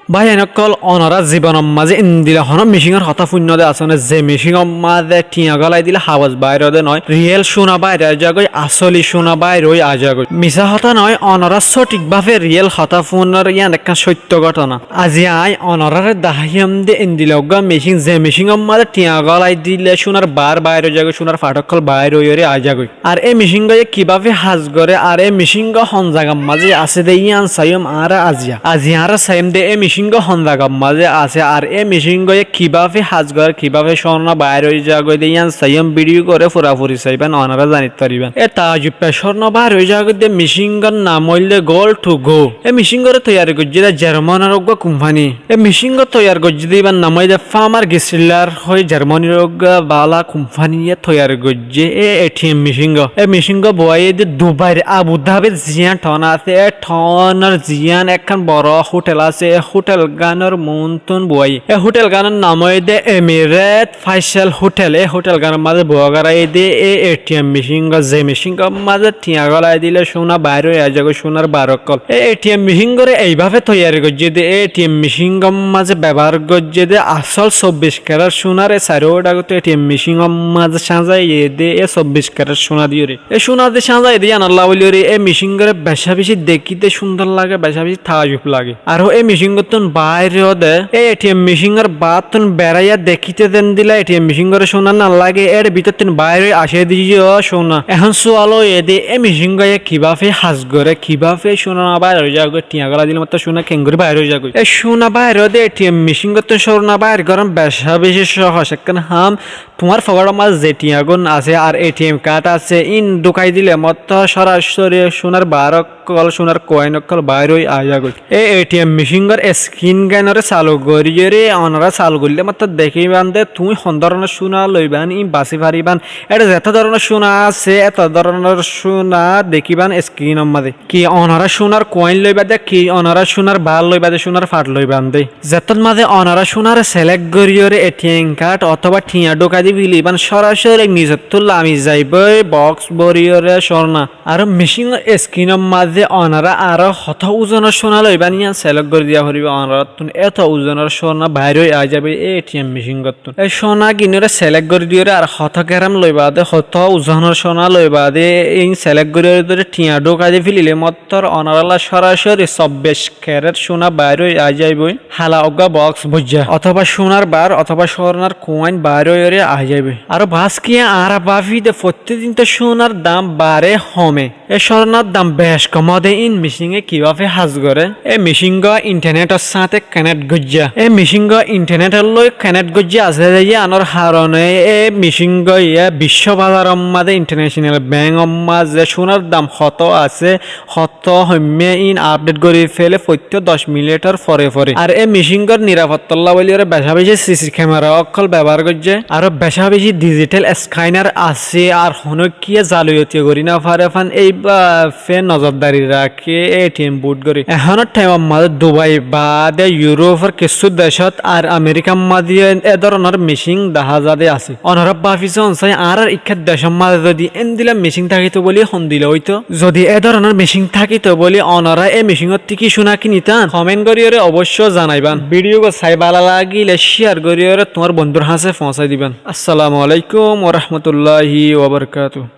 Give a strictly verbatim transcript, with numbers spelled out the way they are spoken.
Báiyain ókkol, onorá zibonor mazé endila honó mecíngor hotá fúinno dé asó né, ze mecíngor mazé thiañ gólai dile habas baáir óde noó, riyél cúna baáir ói zagói, asóli cúna baáir ói aizagói. Misá hotá noó, onorá sóthik báfe riyél hotá fúinor yían ekkán sóitto góthona. Aziya aññí onoráre daháiyum dé endila uggúa mecíng, ze mecíngor mazé thiañ gólai dile cúnar baár baáir ói zagói, cúnar fath ókkol baáir óiyore aizagói. Ar é mecínggoye kibáfe has goré, ar é mecínggo hon zagar mazé asé dé yían saiyúm añára aziya. Aziya añára saiyúm dé é mecínggo hon zagar mazé asé, ar é mecínggoye kibáfe has goré, kibáfe cúna baáir ói zagói dé yían saiyúm. Bídiyo goré furafuri saibán, onorá zanit faribán. É taajub, cúna baáir ói zagói dé mecíngor nam óilde Goal to Go. É mecínggoré toiyar goijjé dé Jarmanor uggúa kumpáni. É mecínggo toiyar goijjé dé íbar nam óilde Farmer Gesundler hoói Jarmanir uggúa bála kumpániye toiyar goijjé. Yé ethiam mecínggo. É mecínggo boáiye dé Dubair Abu Dhabir ziyán thaun asé, é thaunor ziyán ekkán boro hótel asé, é hótelgánor muúntun boáiye. É hótelgánor nam óilde Emirates Faisal Hótel. É hótelgánor mazé boá goráiye dé é ethiam mecínggo, ze mecínggo mazé thiañ gólai dile cúna baáir ói aizagói, cúnar baár ókkol. É ethiam mecínggoré eibáfe toiyar goijjé dé, é ethiam mecíngor mazé bebohár goijjé dé asól sobbic kerét cúnare. Sairó dhagottú ethiam mecíngor mazé cáñzaiyé dé é sobbic kerét cúna diyóre. É cúna dé cáñzaiyé dé yíanollá bóliyoré é mecínggore becá-becí dekíte cúndor lage, becá-becí taajub lage. Aró é mecínggottún baáir óde, é ethiam mecíngor baáttun beráiya dekíte dendila ethiam mecínggorór cúna nalage, ér bútottun baáir ói asé dé yó cúna. Ehón súal óiye dé é mecínggoye kibáfe has goré, kibáfe cúna baáir ói zagói, thiañ gólai dile mottór cúna kengorí baáir ói zagói. É cúna baáir óde ethiam mecínggottún cúna baáir gorán becá-becí cóohos ekkán ham. Tuáñr fokóthor mazé ze thiañgún asé ar ethiam kaáth asé, íin dhúkai dile mottór córacóri cúnar baár ókkol, cúnar koáin ókkol baáir ói aizagói. É ethiam mecíngor eskíngainoré salu goríyoré, onorá salu goillé mottór dekíban dé tuñí hon dóronor cúna loibán, íin basí faribán. Éçe zetó dóronor cúna asé, éto dóronor cúna dekíban eskínor mazé. Ki onorá cúnar koáin loibá dé, ki onorá cúnar baár loibá dé, cúnar fath loibán dé. Zettót mazé onorá cúnare selek goríyoré ethiam kaáth otóba thiañ dhúkai dí félaiban, córacóri nizottú lami zaibói boks boríyoré cúna. Aró mecíngor eskínor mazé onorá aró hotó uzonor cúna loibán yían selek gorí diya foribóu, onoráttun éto uzonor cúna baáir ói aizagói é ethiam mecínggottún. É cúna gínoré selek gorí diyoré ar hotó geram loibá dé, hotó uzonor cúna loibá dé, íin selek goríyoré dóre thiañ dhúkai dí félailé mottór onorálla córacóri sobbic kerét cúna baáir ói aizaibói. Hala uggúa boks boijjá otóba cúnar baár otóba cúnar koáin baáir óiyoré aizaibói. Aró baás kiyé añára báfi dé fottí dintó cúnar dam baáre home. É cúnar dam bec kom óde íin mecínge kibáfe has goré? É mecínggo intanetor sáñte kenékt goijjá. É mecínggo intanetor lói kenékt goijjá asé dé yíanor haroné é mecínggoye biccó bazaror mazé, intanecónal bengor mazé cúnar dam hotó asé, hotó hoimmé íin apdhet gorí félé foittó doc minitor fore fore. Ar é mecínggor nirafottálla bóliyoré becá-becí sisi kemera ókkol bebohár goijjé. Aró becá-becí dhijital eskainar asé, ar honókiyé zaliyoti gorí nofaré fán, éibáfe nozordari raké ethiam buth gorí. Ehónor thaimor mazé Dubai baade Yurófor kissú decót ar Amerikar mazé yó é dóronor mecíng dahá za dé asé. Onorá báfi soón sai, añárár ikká decór mazé zodi éndila mecíng tákito bóli hondila óito? Zodi é dóronor mecíng tákito bóli onorá é mecíngottu ki cúna kinitán? Koment goríyoré obóicco zanaibán. Bídiyo gán sai bála lagilé cíyar goríyoré tuáñr bondúr hañsé foóñsai dibán. Assalamu aláikum warahmatulláhi wabarakátuhu.